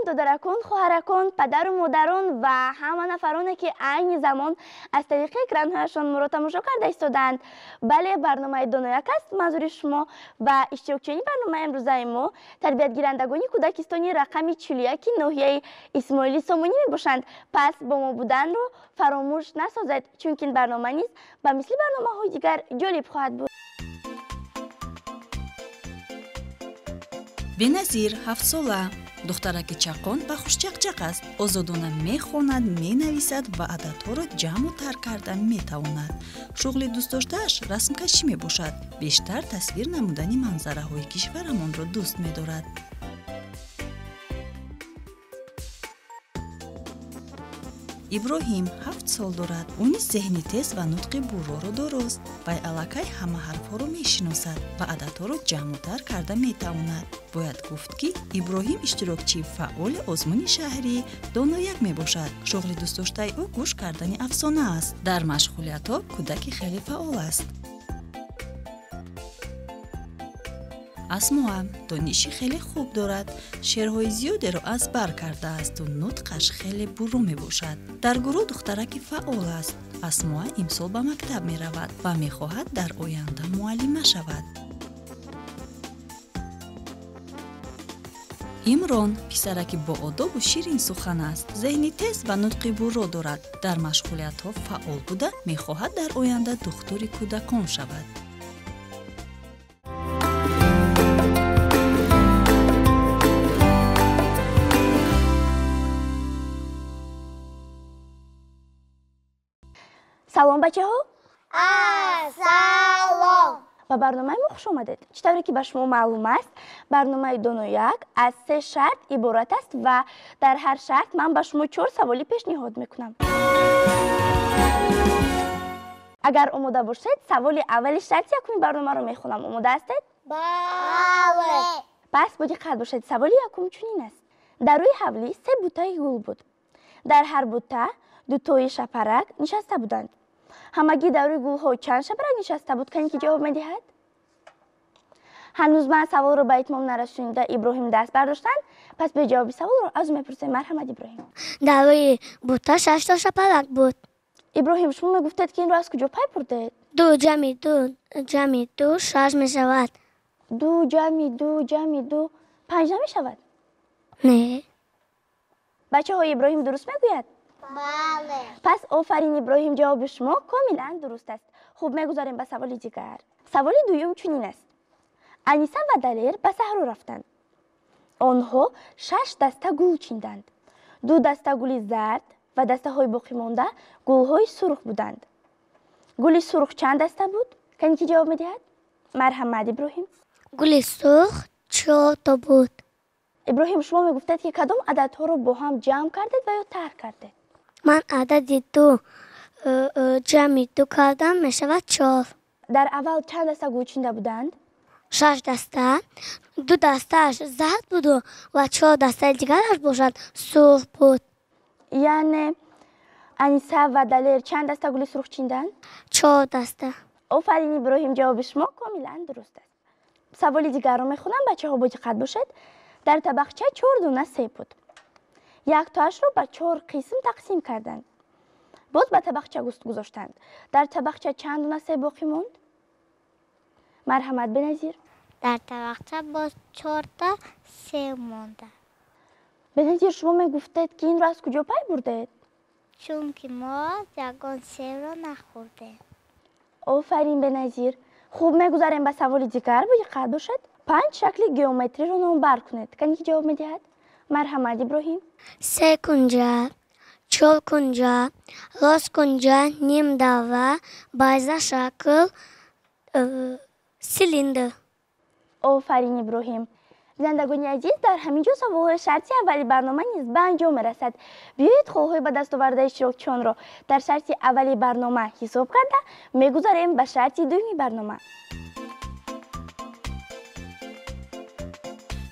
Додаракон, хоҳаракон, падару модарон ва ҳама нафароне, ки айни замон аз тариқи экранҳояшон моро тамошо карда истодаанд. Бале, барномаи Донояк аст манзури шумо ва иштирокчиёни барномаи имрӯзаи мо тарбиятгирандагони кӯдакистони рақами 41 ноҳияи Исмоили Сомонӣ мебошанд. Пас бо мо буданро фаромӯш насозед, чунки ин барнома низ ба мисли барномаҳои дигар ҷолиб хоҳад буд. Беназир 7-сола, духтараки чаққон ва хушчақчақ аст. Озодона мехонад, менависад ва ададҳоро ҷамъу тарк карда метавонад. Шуғли дӯстдоштааш расмкашӣ мебошад. Бештар тасвир намудани манзараҳои кишварамонро дӯст медорад. Иброҳим 7 сол дорад. Ӯ низ зеҳни тез ва нутқи бурроро дорост. Вай аллакай ҳама ҳарфҳоро мешиносад ва ададҳоро ҷамъу тарк карда метавонад. Бояд гуфт, ки Иброҳим иштирокчии фаъоли озмуни шаҳрии Донояк мебошад. Шуғли дӯстдоштаи ӯ гӯш кардани афсона аст. Дар машғулиятҳо кӯдаки хеле фаъол аст. Асмоа дониши хеле хуб дорад. Шеърҳои зиёдеро аз бар кардаасту нутқаш хеле бурро мебошад. Дар гурӯҳ духтараки фаъол аст. Асмоа имсол ба мактаб меравад ва мехоҳад дар оянда муаллима шавад. Имрон писараки боодобу ширин сухан аст. Зеҳни тез ва нутқи бурро дорад. Дар машғулиятҳо фаъол буда, мехоҳад дар оянда духтури кӯдакон шавад. Салом, бачаҳо. Ассалом. Ба барномаи мо хуш омадед. Чӣ тавре ки ба шумо маълум аст, барномаи Донояк аз 3 шарт иборат аст ва дар ҳар шарт ман ба шумо 4 саволӣ пешниҳод мекунам. Агар омода бошед, саволи аввали шарти якуми барномаро мехонам. Омода ҳастед? Бале. Пас бо диққат бошед. Саволи якум чунин аст. Дар рӯи ҳавлӣ 3 бутаи гул буд. Дар ҳар бута дутои шапарак нишаста буданд. Ҳамагӣ дар рӯи гулҳо чанд шапарак нишаста буд? Кане ки ҷавоб медиҳад? Ҳанӯз ман саволро ба итмом нарасонида Иброҳим даст бардоштанд. Пас беҷавоби саволро аз ӯ мепурсем. Марҳамат, Иброҳим. Дар рӯи бута 6 то шапарак буд. Иброҳим, шумо мегуфтед, ки инро аз куҷо пай бурдед? 2 ҷамъи 2 ҷамъи 2 6 мешавад. 2 ҷамъи 2 ҷамъи 2 5 намешавад? Не. Бачаҳо, Иброҳим дуруст мегӯяд? Бале. Пас офарин, Иброҳим, ҷавоби шумо комилан дуруст аст. Хуб, мегузарем ба саволи дигар. Саволи дуюм чунин аст. Аниса ва Далер ба саҳро рафтанд. Онҳо 6 даста гул чинданд. 2 даста гули зард ва дастаҳои боқимонда гулҳои сурх буданд. Гули сурх чанд даста буд? Кане ки ҷавоб медиҳад? Марҳамат, Иброҳим. Гули сурх 4 то буд. Иброҳим, шумо мегуфтед, ки кадом ададҳоро бо ҳам ҷамъ кардед ва ё тарк кардед? Ман адади 2 ҷамъи 2 кардам, мешавад 4. Дар аввал чанд даста гул чинда буданд? 6 даста. 2 дастааш зард буду ва 4 дастаи дигараш бошад сурх буд. Яъне Аниса ва Далер чанд даста гули сурх чинданд? 4 даста. Офарин, Иброҳим, ҷавоби шумо комилан дуруст аст. Саволи дигарро мехонам, бачаҳо бо диққат бошед. Дар табақча 4 дона себ буд. Яктоашро ба 4 қисм тақсим карданд. Боз ба табақча гузоштанд. Дар табақча чанд дона себ боқӣ монд? Марҳамат, Беназир. Дар табақча боз 4 та себ монда. Беназир, шумо мегуфтед, ки инро аз куҷо пай бурдед? Чунки мо ягон себро нахӯрдем. Офарин, Беназир. Хуб, мегузарем ба саволи дигар. Бо диққат бошед. 5 шакли геометриро номбар кунед. Кане ки ҷавоб медиҳад? Марҳамат, Иброҳим. 3 кунҷа, 4 кунҷа, рост кунҷа, нимдавра, байза шакл, силиндр. Офарин, Иброҳим. Бинандагони азиз, дар ҳамин ҷо саволҳои шарти аввали барнома низ ба анҷом мерасад. Биёед холҳои ба даст овардаи иштирокчиёнро дар шарти аввали барнома ҳисоб карда мегузарем ба шарти дуюми барнома.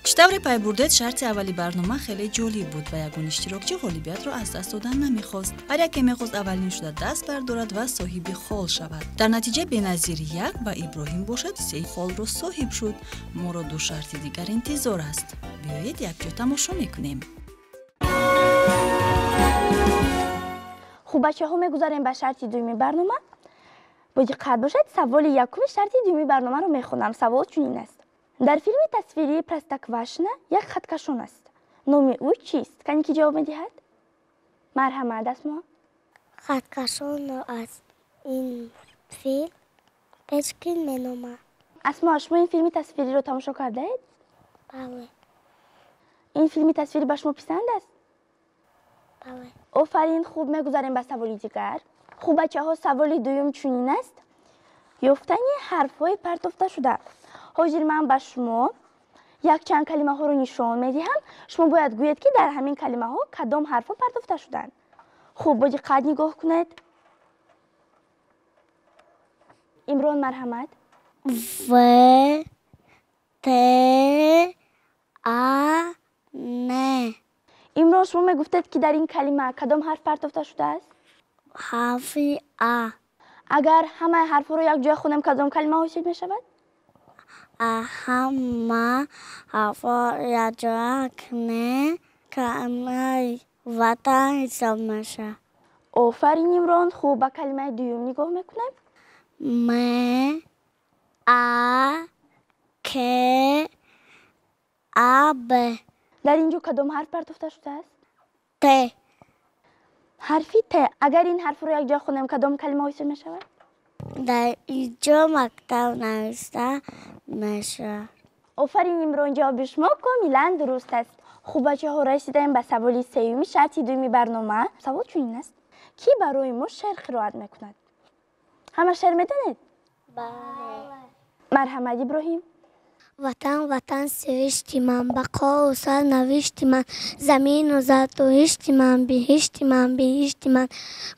Чӣ тавре пай бурдед, шарти аввали барнома хеле ҷолиб буд ва ягон иштирокчӣ ғолибиятро аз даст додан намехост. Ҳар яке мехост аввалин шуда даст бардорад ва соҳиби хол шавад. Дар натиҷа Беназир 1 ва Иброҳим бошад 3 холро соҳиб шуд. Моро 2 шарти дигар интизор аст. Биёед якҷо тамошо мекунем. Хуб, бачаҳо, мегузарем ба шарти дуюми барнома. Бо диққат бошед, саволи якуми шарти дуюми барномаро мехонам. Савол чунин аст: дар филми тасвирии Простоквашино як хаткашон аст. Номи ӯ чист? Кани ки ҷавоб медиҳад? Марҳамат, Асмо. Хаткашонро аз ин филм Печкин меноманд. Асмо, шумо ин филми тасвириро тамошо кардаед? Бале. Ин филми тасвирӣ ба шумо писанд аст? Бале. Офарин. Хуб, мегузарем ба саволи дигар. Хуб, бачаҳо, саволи дуюм чунин аст: ёфтани ҳарфҳои партофташуда. Ҳозир ман ба шумо якчанд калимаҳоро нишон медиҳам. Шумо бояд гӯед, ки дар ҳамин калимаҳо кадом ҳарфҳо партофта шуданд. Хуб, бо диққат нигоҳ кунед. Имрон, марҳамат. В, Т, А, Н. Имрон, шумо мегуфтед, ки дар ин калима кадом ҳарф партофта шудааст? Ҳарфи А. Агар ҳамаи ҳарфҳоро якҷоя хонем, кадом калима ҳосил мешавад? Ҳама ҳарфҳо якҷоя кунем, калимаи Ватан ҳисоб мешавад. Офарин, Имрон. Хуб, ба калимаи дуюм нигоҳ мекунем. М, А, К, А, Б. Дар ин ҷо кадом ҳарф партофта шудааст? Т. Ҳарфи Т. Агар ин ҳарфро якҷоя хонем, кадом калима ҳосил мешавад? Дар инҷо мактаб навишта мешавад. Офарин, Имрон, ҷавоби шумо комилан дуруст аст. Хуб, бачаҳо, расидаем ба саволи сеюми шарти дуюми барнома. Савол чунин аст: кӣ барои мо шеър қироат мекунад? Ҳама шеър медонед? Бале. Марҳамат, Иброҳим. Ватан, Ватан, сиришти ман, бақову сарнавишти ман, замину зардуҳишти ман, биҳишти ман, биҳишти ман,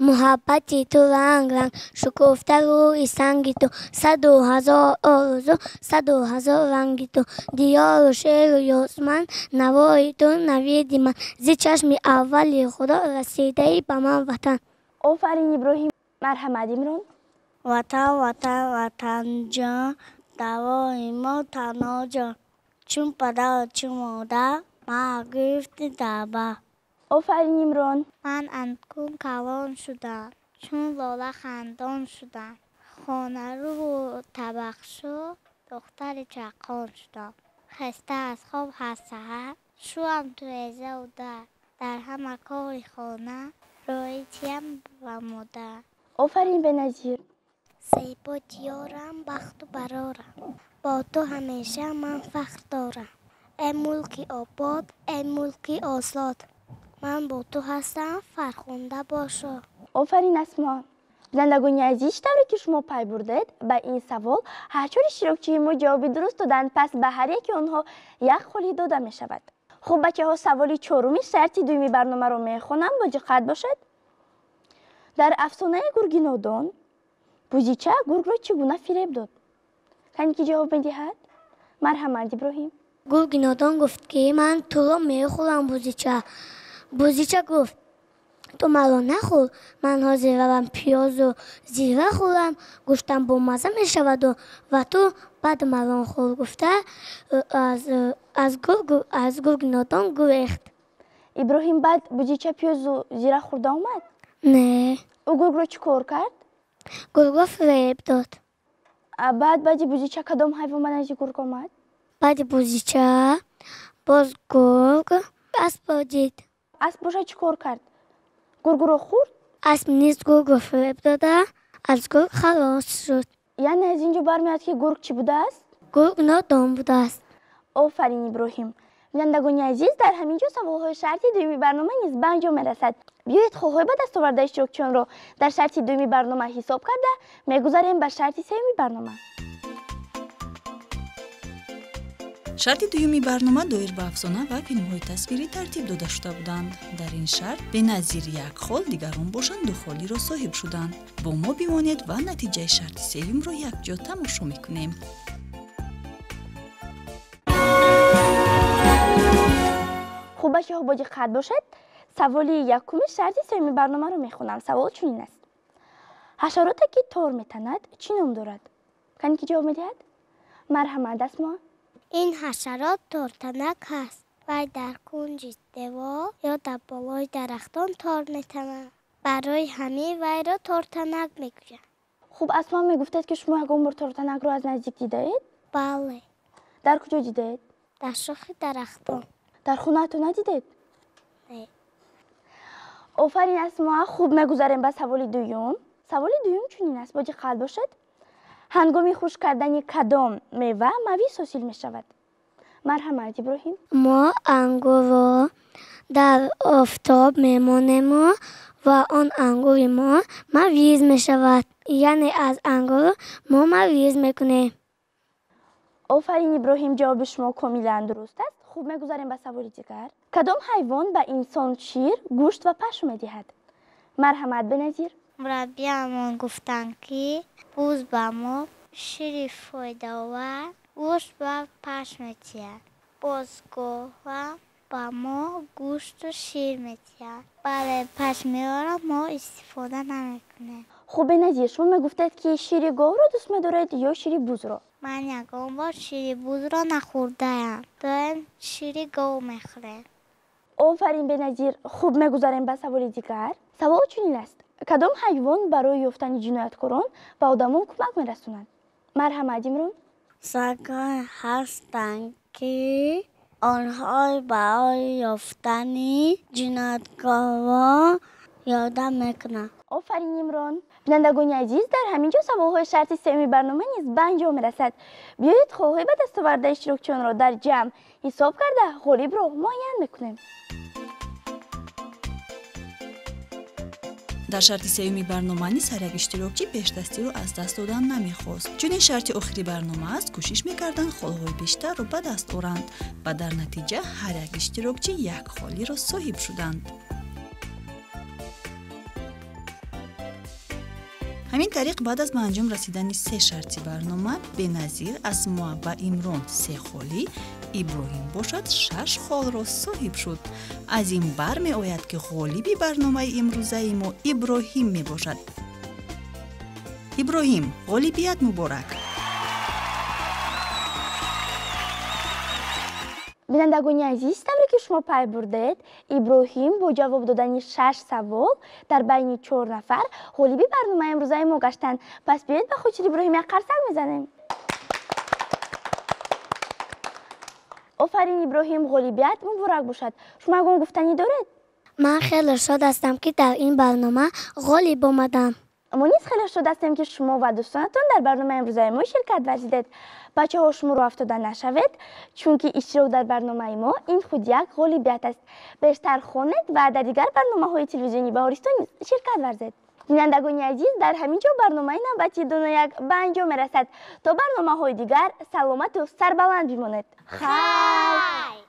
муҳаббати ту ранг ранг, шукуфта рӯи санги ту, саду ҳазор орзу, саду ҳазор ранги ту, диёру шеру ёсман, навои ту, навиди ман, зи чашми аввали Худо расидаи ба ман Ватан. Офарин, Иброҳим. Марҳамат, Имрон. Ватан, Ватан, Ватанҷон, давои мо таноҷон, чун падару чун модар маро гирифти дар бар. Офарин, Имрон. Ман анкун калон шудам, чун лола хандон шудам, хонарӯву табақшӯ, духтари чаққон шудам. Хаста аз хоб ҳар саҳар, шӯям тирезаву дар, дар ҳама кори хона роитиям ба модар. Офарин, Беназир. Зебо диёрам, бахту барорам, бо ту ҳамеша ман фахр дорам. Э мулки обод, э мулки озод, ман бо ту ҳастам, фархунда бошо. Офарин, Асмо. Бинандагони азиз, чӣ тавре ки шумо пай бурдед, ба ин савол ҳарчори иштирокчии мо ҷавоби дуруст доданд, пас ба ҳар яки онҳо як холи дода мешавад. Хуб, бачаҳо, саволи чоруми шарти дуюми барномаро мехонам, бо диққат бошед. Дар афсонаи гурги нодон бузича гургро чӣ гуна фиреб дод? Кани ки ҷавоб медиҳад? Марҳамат, Иброҳим. Гурги нодон гуфт, ки ман туро мехӯрам, бузича. Бузича гуфт: ту маро нахӯр, ман ҳозир равам пиёзу зира хӯрам, гӯштам бомазза мешаваду ва ту баъд маро хӯр, гуфта аз гурги нодон гурехт. Иброҳим, баъд бузича пиёзу зира хӯрда омад? Не. Ӯ гургро чӣ кор кард? Гургро фиреб дод. Баъд баъди бузича кадом ҳайвон ба назди гург омад? Баъди бузича боз гург аспро дид. Асп боша чӣ кор кард? Гургро хӯрд? Асп низ гургро фиреб дода, аз гург халос шуд. Яъне аз ин ҷо бармеояд, ки гург чӣ будааст? Гург нодон будааст. Офарин, Иброҳим. Бинандагони азиз, дар ҳамин ҷо саволҳои шарти дуюми барнома низ ба анҷом мерасад. Биёед, холҳои ба даст овардаи иштирокчиёнро дар шарти дуюми барнома ҳисоб карда мегузарем ба шарти сеюми барнома. Шарти дуюми барнома доир ба афсона ва филмҳои тасвирӣ тартиб дода шуда буданд. Дар ин шарт Беназир як хол, дигарон бошанд ду холиро соҳиб шуданд. Бо мо бимонед ва натиҷаи шарти сеюмро якҷо тамошо мекунем. Хуб, бачаҳо, бо диққат бошед. Саволи якуми шарти сеюми барномаро мехонам. Савол чунин аст: ҳашароте ки тор метанад чӣ ном дорад? Кани ки ҷавоб медиҳад? Марҳамат, Асмо. Ин ҳашарот тортанак ҳаст. Вай дар кунҷи девор ё дар болои дарахтон тор метанад. Барои ҳамин вайро тортанак мегӯянд. Хуб, Асмо, мегуфтед, ки шумо ягон бор тортанакро аз наздик дидаед? Бале. Дар куҷо дидаед? Дар шохи дарахтон. Дар хонаатон надидед? Не. Офарин, Асмо. Хуб, мегузарем ба саволи дуюм. Саволи дуюм чунин аст, бо диққат бошед. Ҳангоми хушк кардани кадом мева мавиз ҳосил мешавад? Марҳамат, Иброҳим. Мо ангурро дар офтоб мемонему ва он ангури мо мавиз мешавад. Яъне аз ангур мо мавиз мекунем. Офарин, Иброҳим, ҷавоби шумо комилан дуруст аст. Хуб, мегузарем ба саволи дигар. Кадом ҳайвон ба инсон шир, гӯшт ва пашм медиҳад? Марҳамат, Беназир. Мураббиамон гуфтанд, ки буз ба мо шири фоидаовар, гӯшт ва пашм медиҳад. Боз гова ба мо гӯшту шир медиҳад. Бале, пашмиҳоро мо истифода намекунем. Хуб, Беназир, шумо мегуфтед, ки шири говро дӯст медоред ё шири бузро? Ман ягон бор шири бузро нахӯрдаям. Доим шири гов мехӯрем. Офарин, Беназир. Хуб, мегузарем ба саволи дигар. Савол чунин аст: кадом ҳайвон барои ёфтани ҷинояткорон ба одамон кӯмак мерасонад? Марҳамат, Имрон. Сагон ҳастанд, ки онҳо барои ёфтани ҷинояткорон ёрдам мекунанд. Офарин, Имрон. Бинандагони азиз, дар ҳамин ҷо саволҳои шарти сеюми барнома низ ба анҷом мерасад. Биёед, холҳои ба дастовардаи иштирокчиёнро дар ҷамъ ҳисоб карда, ғолибро муайян мекунем. Дар шарти сеюми барнома низ ҳар як иштирокчӣ пешдастиро аз даст додан намехост. Чунин шарти охири барнома аст, кӯшиш мекарданд холҳои бештарро ба даст оранд ва дар натиҷа ҳар як иштирокчӣ як холиро соҳиб шуданд. Ҳамин тариқ, баъд аз ба анҷом расидани се шарти барнома, Беназир, Асмоа ва Имрон се холӣ, Иброҳим бошад шаш холро соҳиб шуд. Аз ин бармеояд, ки ғолиби барномаи имрӯзаи мо Иброҳим мебошад. Иброҳим, ғолибият муборак! Бинандагони азиз, тавре ки шумо пай бурдед, Иброҳим бо ҷавоб додани шаш савол дар байни чор нафар ғолиби барномаи имрӯзаи мо гаштанд. Пас биёед, ба хотири Иброҳим як қарсак мезанем. Офарин, Иброҳим, ғолибият муборак бошад. Шумо ягон гуфтанӣ доред? Ман хеле шод ҳастам, ки дар ин барнома ғолиб омадам. Мо низ хеле шод ҳастем, ки шумо ва дӯстонатон дар барномаи имрӯзаи мо ширкат варзидед. Бачаҳо, шумо роҳ афтода нашавед, чунки иштирок дар барномаи мо ин худ як ғолибият аст. Бештар хонед ва дар дигар барномаҳои телевизионии Баҳористон низ ширкат варзед. Бинандагони азиз, дар ҳамин ҷо барномаи навбатии Донояк ба анҷом мерасад. То барномаҳои дигар саломату сарбаланд бимонед. Хайр.